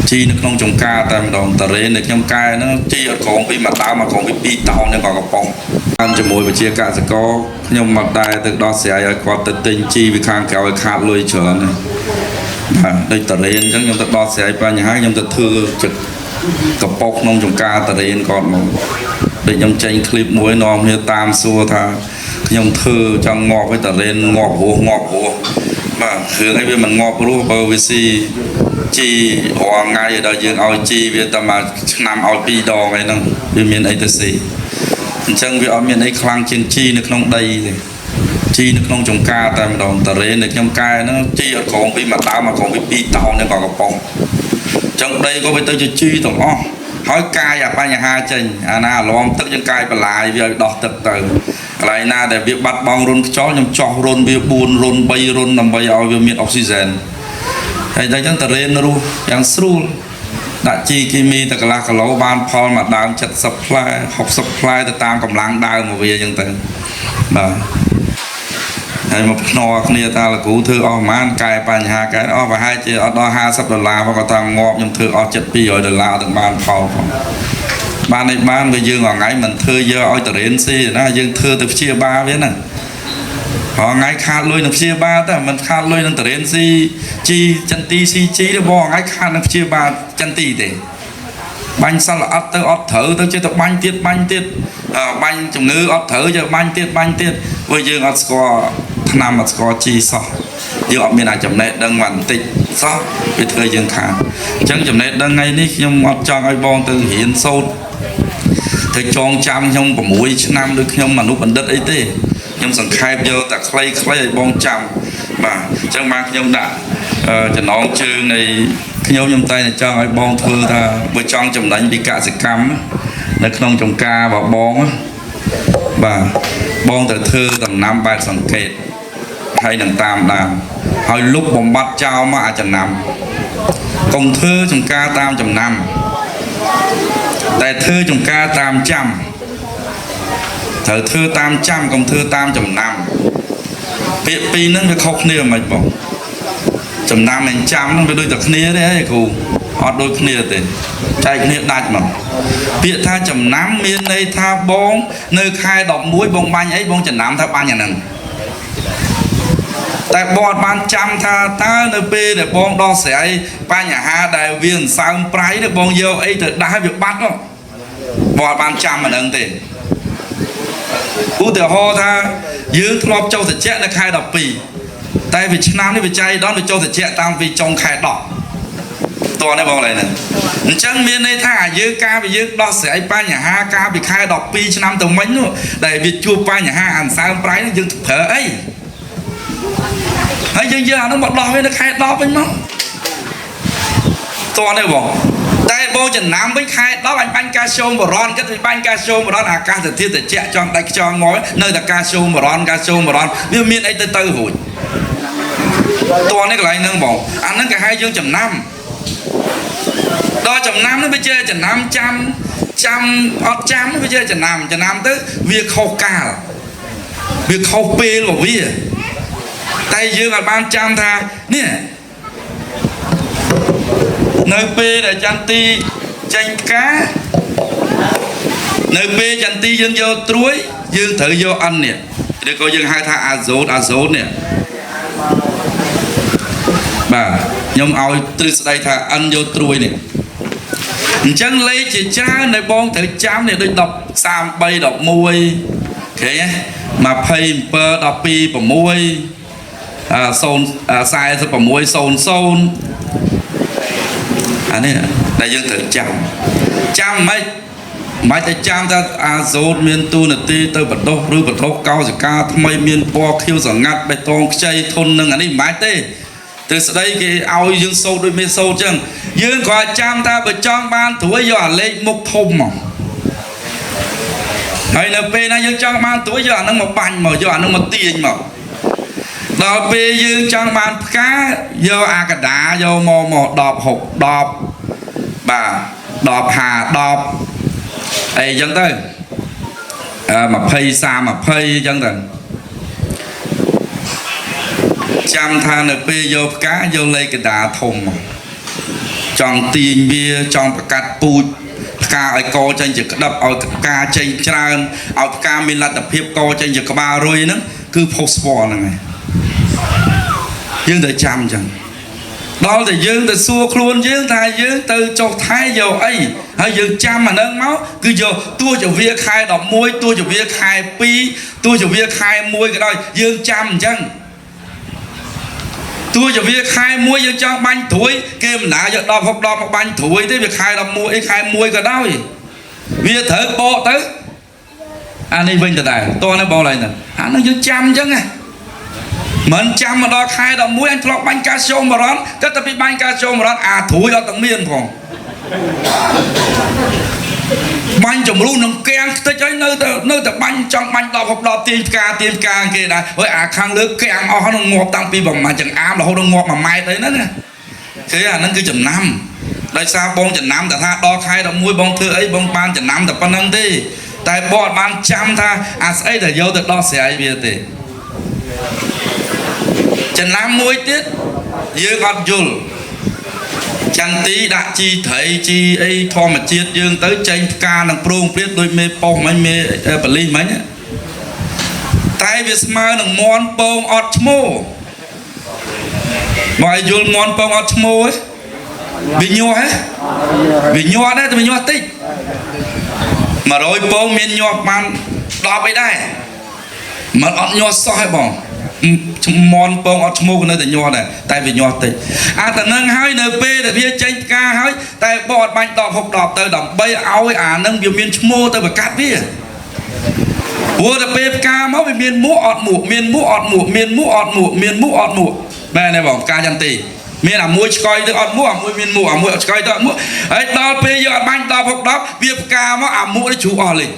ជីនៅក្នុងចំការតែម្ដងតារេនៅខ្ញុំកែហ្នឹងជីអត់ក្រងពីមួយដើមមកក្រងពី2តោនហ្នឹងក៏កំប៉ុងតាមជាមួយវិជាកសិករខ្ញុំមកដែរទៅដោះស្រាយឲ្យគាត់ទៅទិញជីពីខាងក្រៅឲ្យខាតលុយច្រើនណាស់បាទដូចតារេនអញ្ចឹងខ្ញុំទៅដោះស្រាយបញ្ហាខ្ញុំទៅធ្វើទឹកកំប៉ុងក្នុងចំការតារេនគាត់មកដូចខ្ញុំចេញឃ្លីបមួយនាំគ្នាតាមសួរថាខ្ញុំធ្វើចង់ងាប់ឲ្យតារេនងាប់រស់ងាប់រស់បាទគ្រឿងអីវាមិនងាប់រស់បើវាស៊ី ជីរាល់ថ្ងៃដល់យើងឲ្យជីវាតែមួយឆ្នាំឲ្យពីរដងអីហ្នឹងវាមានអីទៅស៊ីអញ្ចឹងវាអត់មានអីខ្លាំងជាងជីនៅក្នុងដីទេជីនៅក្នុងចំការតែម្ដងតារេនៅខ្ញុំកែហ្នឹងជីអត់ក្រងពីមួយដើមមកក្រងពី2តោនហ្នឹងក៏កំប៉ុងអញ្ចឹងដីក៏វាទៅជាជីទាំងអស់ហើយកាយអាបញ្ហាចេញអាណាអាឡំទឹកយើងកាយបន្លាយវាឲ្យដោះទឹកទៅកន្លែងណាដែលវាបាត់បង់រុនខ្យល់ខ្ញុំចោះរុនវា4រុន3រុនដើម្បីឲ្យវាមានអុកស៊ីហ្សែន ហើយដល់អញ្ចឹងតារេនរស់យ៉ាងស្រួលដាក់ជីគីមីតែកន្លះគីឡូបានផលមួយដើម70ផ្លែ60ផ្លែទៅតាមកម្លាំងដើមរបស់វាអញ្ចឹងទៅបាទហើយមកភ្នាល់គ្នាថាលោកគ្រូធ្វើអស់ប្រហែលកែបញ្ហាកែអស់ប្រហែលជាអត់ដល់50ដុល្លារផងគាត់ថាងាប់ខ្ញុំធ្វើអស់700ដុល្លារទាំងបានផលផងបានឯបានវាយើងមួយថ្ងៃមិនធ្វើយកឲ្យតារេនស៊ីណាយើងធ្វើទៅព្យាបាលវាណា រាល់ថ្ងៃខាតលុយនឹងព្យាបាលតែមិនខាតលុយនឹងតរេនស៊ីជីចន្ទីស៊ីជីទេបងថ្ងៃខាតនឹងព្យាបាលចន្ទីទេបាញ់សល់ល្អិតទៅអត់ត្រូវទៅចេះតែបាញ់ទៀតបាញ់ទៀតអឺបាញ់ជំងឺអត់ត្រូវចេះបាញ់ទៀតបាញ់ទៀតព្រោះយើងអត់ស្គាល់ថ្នាំអត់ស្គាល់ជីសោះយើងអត់មានអាចចំណេះដឹងបន្តិចសោះវាធ្វើឲ្យយើងខាតអញ្ចឹងចំណេះដឹងថ្ងៃនេះខ្ញុំអត់ចង់ឲ្យបងទៅរៀនសូត្រ ទៅចងចាំខ្ញុំ6ឆ្នាំដូចខ្ញុំមនុស្សបណ្ឌិតអីទេខ្ញុំសង្ខេបយកតែខ្លីៗឲ្យបងចាំបាទអញ្ចឹងបានខ្ញុំដាក់អឺចំណងជើងនៃខ្ញុំខ្ញុំតែងតែចង់ឲ្យបងធ្វើថាបើចង់ចំណេញពីកសិកម្មនៅក្នុងចំការរបស់បងណាបាទបងត្រូវធ្វើដំណាំបែបសង្កេតហើយនឹងតាមដានហើយលុបបំបត្តិចោលមកអាចំណាំកុំធ្វើចំការតាមចំណាំ តែធ្វើចំការតាមចាំត្រូវធ្វើតាមចាំកុំធ្វើតាមចំណាំពាក្យពីរហ្នឹងវាខុសគ្នាមិនបងចំណាំនិងចាំហ្នឹងវាដូចតែគ្នាទេហីគ្រូអត់ដូចគ្នាទេចែកគ្នាដាច់មកពាក្យថាចំណាំមានន័យថាបងនៅខែ11បងបាញ់អីបងចំណាំថាបាញ់អាហ្នឹងតែបងអត់បានចាំថាតើនៅពេលដែលបងដោះស្រាយបញ្ហាដែលវាអន្សើមប្រៃនេះបងយកអីទៅដាស់ឲ្យវាបាត់នោះ បងអត់បានចាំអាហ្នឹងទេឧទាហរណ៍ថាយើងធ្លាប់ចុះត្រជាក់នៅខែ12តែវាឆ្នាំនេះវាចៃដន្យវាចុះត្រជាក់តាំងពីចុងខែ10តោះនេះបងឡើយហ្នឹងអញ្ចឹងមានន័យថាយើងការវាយើងដោះស្រាយបញ្ហាការពីខែ12ឆ្នាំទៅមិញនោះដែលវាជួបបញ្ហាអន្សើមប្រៃហ្នឹងយើងប្រើអីហើយយើងយកអាហ្នឹងមកដោះវានៅខែ10វិញមកតោះនេះបងតែបងចំណាំវិញខែ10អញបាញ់កាល់ស្យូមបរ៉នគិតពីបាញ់កាល់ស្យូមបរ៉នអាកាសធាតុត្រជាក់ចង់ដាច់ខ្យល់ងល់នៅតែកាល់ស្យូមបរ៉នកាល់ស្យូមបរ៉នវាមានអីទៅទៅរួចតោះនេះកន្លែងហ្នឹងបងអាហ្នឹងគេហៅយើងចំណាំដល់ចំណាំហ្នឹងវាជាចំណាំចាំចាំអត់ចាំវាជាចំណាំចំណាំទៅវាខុសកាលវាខុសពេលរបស់វាតែយើងអត់បានចាំថានេះនៅពេលដែលចន្ទទីចេញផ្កានៅពេលចន្ទទីយើងយកត្រួយយើងត្រូវយកអិននេះឬក៏យើងហៅថាអាហ្សូតអាហ្សូតនេះបាទខ្ញុំឲ្យទ្រឹស្ដីថាអិនយកត្រួយនេះអញ្ចឹងលេខជាច្រើនដែលបងត្រូវចាំនេះដូច10 33 11ឃើញទេ27 12 6អ0 46 00អានេះដែលយើងត្រូវចាំចាំមិនមិនតែចាំថាអាសូតមានទូនាទីទៅបដុះឬបដុះកោសិកាថ្មីមានពណ៌ខៀវស្រងាត់បេតងខ្ចីធននឹងអានេះមិនបាច់ទេទ្រឹស្ដីគេឲ្យយើងសូត្រដូចមានសូត្រចឹងយើងគ្រាន់ចាំថាបើចង់បានត្រួយយកអាលេខមុខធំមកហើយនៅពេលណាយើងចង់បានត្រួយយកអានឹងមកបាញ់មកយកអានឹងមកទាញមកដល់ពេលយើងចង់បានផ្កាយកអាកដាយកមកមក10 6 10បាទ10 5 10អីចឹងទៅអឺ20 30 20ចឹងទៅចាំថានៅពេលយកផ្កាយកលេខកដាធំមក ចង់ទាញវាចង់ប្រកាត់ពូជផ្កាឲ្យកចេញជាក្តឹបឲ្យផ្កាចេញច្រើនឲ្យផ្កាមានលទ្ធភាពកចេញជាក្បាលរុយហ្នឹងគឺផុសស្វហ្នឹងឯងយើងត្រូវចាំអញ្ចឹងដល់តែយើងទៅសួរខ្លួនយើងថាយើងទៅចុះថែយកអីហើយយើងចាំអាហ្នឹងមកគឺយកទោះជាវាខែ11ទោះជាវាខែ2ទោះជាវាខែ1ក៏ដោយយើងចាំអញ្ចឹងទោះជាវាខែ1យើងចង់បាញ់ត្រួយគេមិនណាយក10 6 10មកបាញ់ត្រួយទេវាខែ11អីខែ1ក៏ដោយវាត្រូវបកទៅអានេះវិញដដែលតោះនេះបងឡើយហ្នឹងអាហ្នឹងយើងចាំអញ្ចឹងណាមិនចាំមកដល់ខែ11អញធ្លាប់បាញ់កាល់ស្យូមបារ៉ុនគិតតែពីបាញ់កាល់ស្យូមបារ៉ុនអាត្រួយអត់ទាំងមានផងបាញ់ជំរុះនឹងកាំងខ្ទេចហើយនៅតែបាញ់ចង់បាញ់10 10 10ទាញផ្កាទាញផ្កាគេដែរហើយអាខាងលើកាំងអស់ហ្នឹងងាប់តាំងពីប្រហែលចង្អាមរហូតដល់ងាប់1ម៉ែត្រអីហ្នឹងណាគេអាហ្នឹងគឺចំណាំដោយសារបងចំណាំតែថាដល់ខែ11បងធ្វើអីបងបានចំណាំតែប៉ុណ្្នឹងទេតែបងអត់បានចាំថាអាស្អីដែលយកទៅដោះស្រាយវាទេចំណាំមួយទៀតយើងអត់យល់ចន្ទីដាក់ជីត្រីជីអីធម្មជាតិយើងទៅចេញផ្កានឹងប្រងព្រាតដូចមេប៉ុស្មិញមេបលិសមិញតែវាស្មើនឹងមន់ពងអត់ឈ្មោះបើឲ្យយល់មន់ពងអត់ឈ្មោះវាញាស់ហ៎វាញាស់ដែរតែវាញាស់តិច100ពងមានញាស់បាន10អីដែរមិនអត់ញាស់សោះហ៎បងមន់ពងអត់ឈ្មោះក៏នៅតែញាស់ដែរតែវាញាស់តិចអាតែនឹងហើយនៅពេលដែលវាចេញផ្កាហើយតែបងអត់បាញ់10 6 10ទៅដើម្បីឲ្យអានឹងវាមានឈ្មោះទៅប្រកាសវាព្រោះតែពេលផ្កាមកវាមានមួកអត់មួកមានមួកអត់មួកមានមួកអត់មួកមានមួកអត់មួកមែនទេបងផ្កាចន្ទីមានអាមួយឆ្កយទៅអត់មួកអាមួយមានមួកអាមួយអត់ឆ្កយទៅអត់មួកហើយដល់ពេលយើងអត់បាញ់10 6 10វាផ្កាមកអាមួកនេះជ្រុះអស់លេង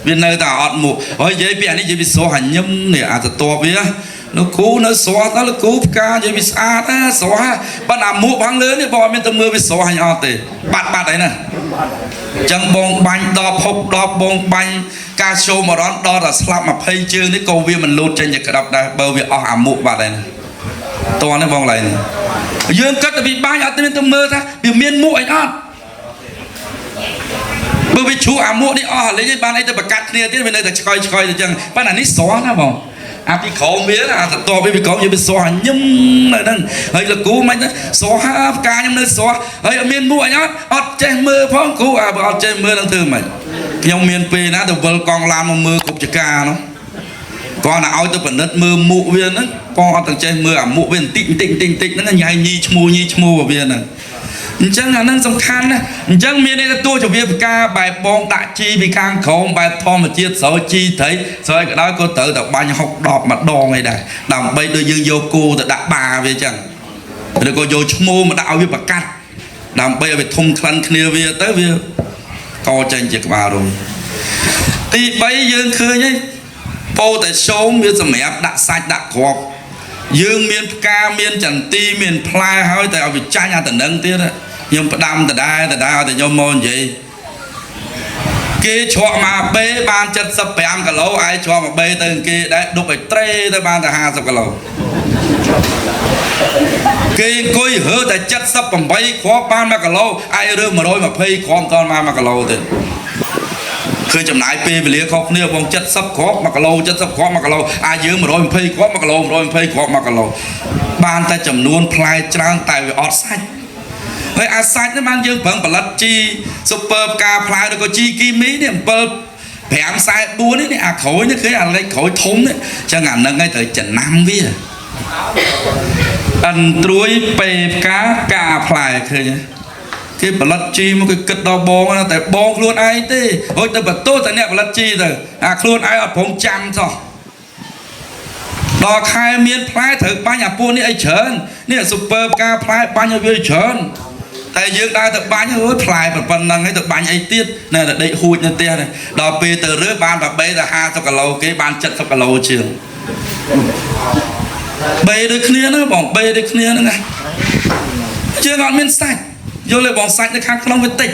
វានៅតែអត់មួកហើយនិយាយពីអានេះនិយាយពីស្រស់អាញឹមនេះអាតតបវាលោកគ្រូនៅស្រស់ដល់លោកគ្រូផ្កានិយាយពីស្អាតណាស្រស់ប៉ុន្តែអាមួកខាងលើនេះបងអត់មានទៅមើលវាស្រស់អញអត់ទេបាត់បាត់អីណាចឹងបងបាញ់10 6 10បងបាញ់កាល់ស្យូមរ៉នដល់តែស្លាប់20ជើងនេះក៏វាមិនលូតចេញជាក្តាប់ដែរបើវាអស់អាមួកបាត់ហើយណាតោះនេះបងឡៃនេះយើងគិតតែពីបាញ់អត់មានទៅមើលថាវាមានមួកអីអត់បើវាជ្រុះអាមួកនេះអស់លេងបានអីទៅប្រកាសគ្នាទៀតវានៅតែឆ្កយឆ្កយទៅចឹងប៉ុន្តែនេះស្រស់ណាបងអាពីក្រោមវាអាតតវាពីក្រោមយើងវាស្រស់ញឹមនៅហ្នឹងហើយលោកគ្រូមិនស្រស់ហាផ្កាខ្ញុំនៅស្រស់ហើយអត់មានមួកអីអត់អត់ចេះមើលផងគ្រូអាបើអត់ចេះមើលនឹងធ្វើម៉េចខ្ញុំមានពេលណាទៅវិលកង់ឡានមកមើលគ្រប់ចកានោះគាត់ណាឲ្យទៅពិនិត្យមើលមួកវាហ្នឹងបងអត់ទាំងចេះមើលអាមួកវាបន្តិចបន្តិចបន្តិចបន្តិចហ្នឹងញ៉ៃញីឈ្មោះញីឈ្មោះវាហ្នឹងអញ្ចឹងអានឹងសំខាន់ណាអញ្ចឹងមានន័យថាទោះជាវាផ្កាបែបបងដាក់ជីពីខាងក្រោមបែបធម្មជាតិស្រោចជីត្រីស្រោចក៏ដោយក៏ត្រូវតែបាញ់6 10ម្ដងអីដែរដើម្បីដូចយើងយកគោទៅដាក់បាវាអញ្ចឹងឬក៏យកឈ្មោះមកដាក់ឲ្យវាប្រកាសដើម្បីឲ្យវាធំក្លិនគ្នាវាទៅវាកចេញជាក្បាលរុយទី3យើងឃើញហើយប៉ូតាស្យូមវាសម្រាប់ដាក់សាច់ដាក់គ្រាប់យើងមានផ្កាមានចន្ទីមានផ្លែហើយតែឲ្យវាចាញ់អាតំណឹងទៀតខ្ញុំផ្ដាំដដែលដដែលឲ្យតែខ្ញុំមកនិយាយគេជ្រក់មកបេបាន75គីឡូឯងជ្រក់មកបេទៅគេដែរដប់ឲ្យត្រេទៅបានតែ50គីឡូគេអង្គុយរើតែ78គ្រាប់បាន1គីឡូឯងរើ120គ្រាប់មិនទាន់បាន1គីឡូទេគឺចំណាយពេលវេលាខុសគ្នាបង70គ្រាប់1គីឡូ70គ្រាប់1គីឡូអាយើង120គ្រាប់1គីឡូ120គ្រាប់1គីឡូបានតែចំនួនផ្លែច្រើនតែវាអត់សាច់ហើយអាសាច់នេះបានយើងប្រឹងផលិតជីស៊ុបពើផ្កាផ្លែឬក៏ជីគីមីនេះ7 5 44នេះអាក្រូចនេះគឺអាលេខក្រូចធំនេះអញ្ចឹងអានឹងឯងត្រូវចំណាំវាអិនត្រួយពេផ្កាកាផ្លែឃើញទេគេផលិតជីមកគេគិតដល់បងណាតែបងខ្លួនឯងទេរួចទៅបន្ទោសតែអ្នកផលិតជីទៅអាខ្លួនឯងអត់ព្រមចាំសោះដល់ខែមានផ្លែត្រូវបាញ់អាពួកនេះអីច្រើននេះស៊ុបពើផ្កាផ្លែបាញ់ឲ្យវាច្រើនតែយើងដើរទៅបាញ់អើយផ្លែប៉ុណ្ណឹងហើយទៅបាញ់អីទៀតនៅតែដេកហួចនៅផ្ទះនេះដល់ពេលទៅរើបានតែ3ទៅ50គីឡូគេបាន70គីឡូជាងបេដូចគ្នាហ្នឹងបងបេដូចគ្នាហ្នឹងណាយើងអត់មានសាច់យល់ទេបងសាច់នៅខាងក្នុងវាតិច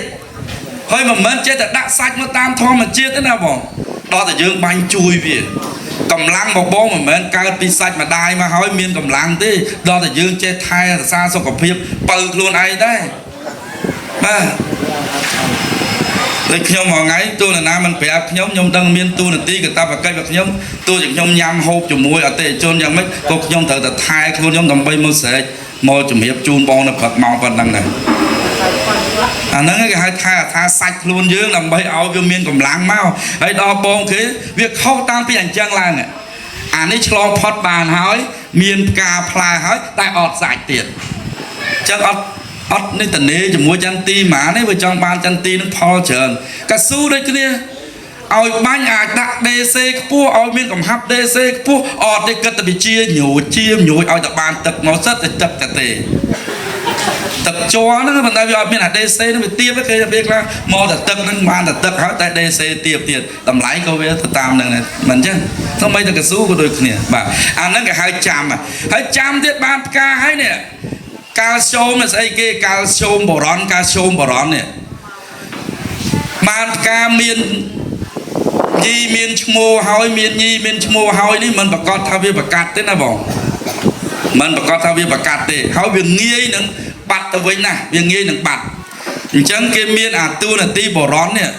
ហើយមិនមែនចេះតែដាក់សាច់មកតាមធម្មជាតិទេណាបងដល់តែយើងបាញ់ជួយវាកម្លាំងរបស់បងមិនមែនកើតពីសាច់ម្ដាយមកហើយមានកម្លាំងទេដល់តែយើងចេះថែរក្សាសុខភាពបើខ្លួនឯងដែរ បាទដូចខ្ញុំមួយថ្ងៃទូនរណាមិនប្រាប់ខ្ញុំខ្ញុំដឹងមានទូនាទីកតបកិច្ចរបស់ខ្ញុំទោះជាខ្ញុំញ៉ាំហូបជាមួយអតិថិជនយ៉ាងម៉េចក៏ខ្ញុំត្រូវតែថែខ្លួនខ្ញុំដើម្បីមកស្រែកមកជំរាបជូនបងនៅព្រឹកម៉ោងប៉ុណ្ណឹងដែរអាហ្នឹងគេហៅថាថាសាច់ខ្លួនយើងដើម្បីឲ្យវាមានកម្លាំងមកហើយដល់បងគេវាខុសតាំងពីអញ្ចឹងឡើងអានេះឆ្លងផុតបានហើយមានផ្កាផ្លែហើយតែអត់សាច់ទៀតអញ្ចឹងអត់អត់នេះតនេជាមួយចន្ទទីហ្មានេះវាចង់បានចន្ទទីនឹងផលច្រើនកស៊ូដូចគ្នាឲ្យបាញ់អាចដាក់ DC ខ្ពស់ឲ្យមានកំហាប់ DC ខ្ពស់អត់ទេគិតតែវិជាញួរជាមញួរឲ្យតែបានទឹកមកសិតតែទឹកតែទេទឹកជ័រហ្នឹងប៉ុន្តែវាអត់មានអា DC ហ្នឹងវាទៀបគេវាខ្លះមកតែទឹកហ្នឹងបានតែទឹកហើយតែ DC ទៀបទៀតតម្លៃក៏វាទៅតាមហ្នឹងដែរមិនអញ្ចឹងសូម្បីតែកស៊ូក៏ដូចគ្នាបាទអាហ្នឹងគេហៅចាំហើយចាំទៀតបានផ្កាហើយនេះកាល់ស្យូមនេះស្អីគេកាល់ស្យូមបូរ៉នកាល់ស្យូមបូរ៉ននេះបានផ្កាមានញីមានឈ្មោះហើយមានញីមានឈ្មោះហើយនេះមិនប្រកាសថាវាប្រកាសទេណាបងមិនប្រកាសថាវាប្រកាសទេហើយវាងាយនឹងបាត់ទៅវិញណាវាងាយនឹងបាត់អញ្ចឹងគេមានអាតួនាទីបរននេះ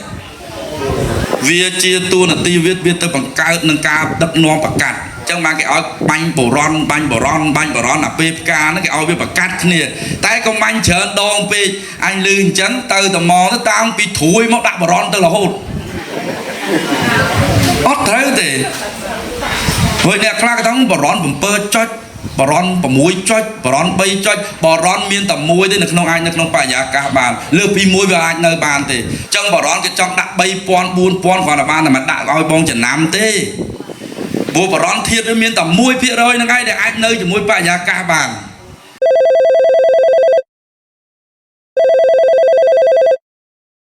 វាជាតួនាទីវាទៅបង្កើតនឹងការដឹកនាំប្រកាសអញ្ចឹងបានគេឲ្យបាញ់បរនបាញ់បរនបាញ់បរនអាពេលផ្កាហ្នឹងគេឲ្យវាប្រកាសគ្នាតែកុំបាញ់ច្រើនដងពេកអញលឺអញ្ចឹងទៅតែមកទៅតាមពីត្រួយមកដាក់បរនទៅរហូតអត់ត្រូវទេព្រោះអ្នកខ្លះគេថាបរន7ចុចបរន6ចុចបរន3ចុចបរនមានតែមួយទេនៅក្នុងអាចនៅក្នុងបរិយាកាសបានលើសពីមួយវាអាចនៅបានទេអញ្ចឹងបរនគេចង់ដាក់3000 4000គ្រាន់តែបានតែមិនដាក់ឲ្យបងចំណាំទេព្រោះបរនធាតុវាមានតែ1%ហ្នឹងឯងដែលអាចនៅជាមួយបរិយាកាសបាន